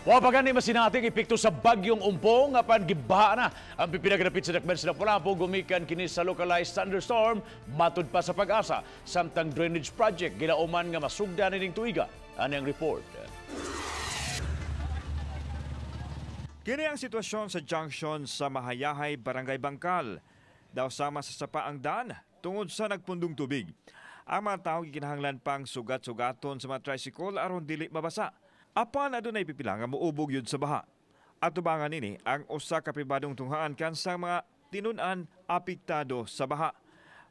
Wa pa gani masinating epekto sa bagyong Umpong, apan gibaha na ang pipila ka dapit sa dakben sa Lapu-Lapu gumikan kini sa localized thunderstorm, matud pa sa Pag-asa, samtang drainage project gilauman nga masugdan nining tuiga. Ani ang report. Kini ang sitwasyon sa junction sa Mahayahay, Barangay Bangkal. Daw sama sa sapa ang daan tungod sa nagpundong tubig. Ang mga tao gikinahanglan pang sugat-sugaton sa mga tricycle aron dili mabasa. Apan adunay pipila nga muubog yun sa baha. Atubangan nini ang usa ka pribadong tunghaan kansang mga tinun-an apektado sa baha.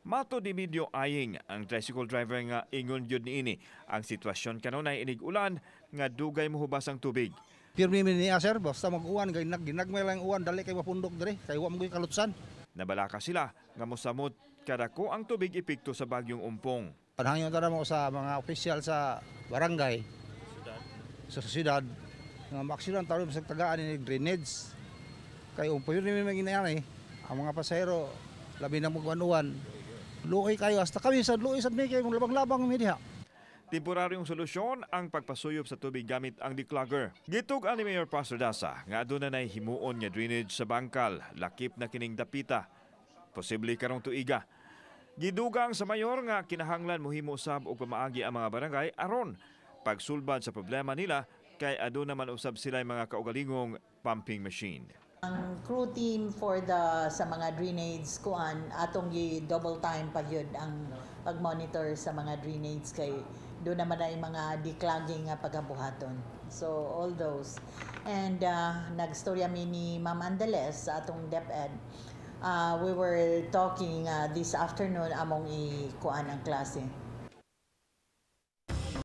Mato ni Emilio Aying, ang tricycle driver, nga ingon gyud niini ang sitwasyon kanunay inig ulan nga dugay mohubas ang tubig. Pirmi mi niya, sir, basta mag-uwan kay ginagmay lang uwan, dali kay mapundok diri kay wa mo kalutsan. Nabalaka sila nga mosamot kadako ang tubig epekto sa bagyong Umpong. Panhangyo ta mo sa mga opisyal sa barangay, sa syudad, nga maaksyonan ta sa tagaan ni drainage. Kay pirmi mi ginayani ang mga pasahero, labi na mag-uwan. Luoy kayo hasta kami sa luoy sad mi kay labang-labang mi diha. Temporaryong solusyon ang pagpasuyop sa tubig gamit ang declogger. Gitug-an ni Mayor Pastor Dasa nga aduna nay himuon nga drainage sa Bangkal, lakip na kining dapita. Posible karong tuiga. Gidugang sa mayor nga kinahanglan mohimo usab og pamaagi ang mga barangay aron pagsulbad sa problema nila kay aduna man usab sila mga kaugalingong pumping machine. Ang crew team for the sa mga drainage kuan, atong gi double time pa gyud ang pag-monitor sa mga drainage kay do naman ay mga declogging nga pagabuhaton. So all those. And nagstorya mi ni Ma'am Andales sa atong DepEd. We were talking this afternoon among i-kuan ang klase.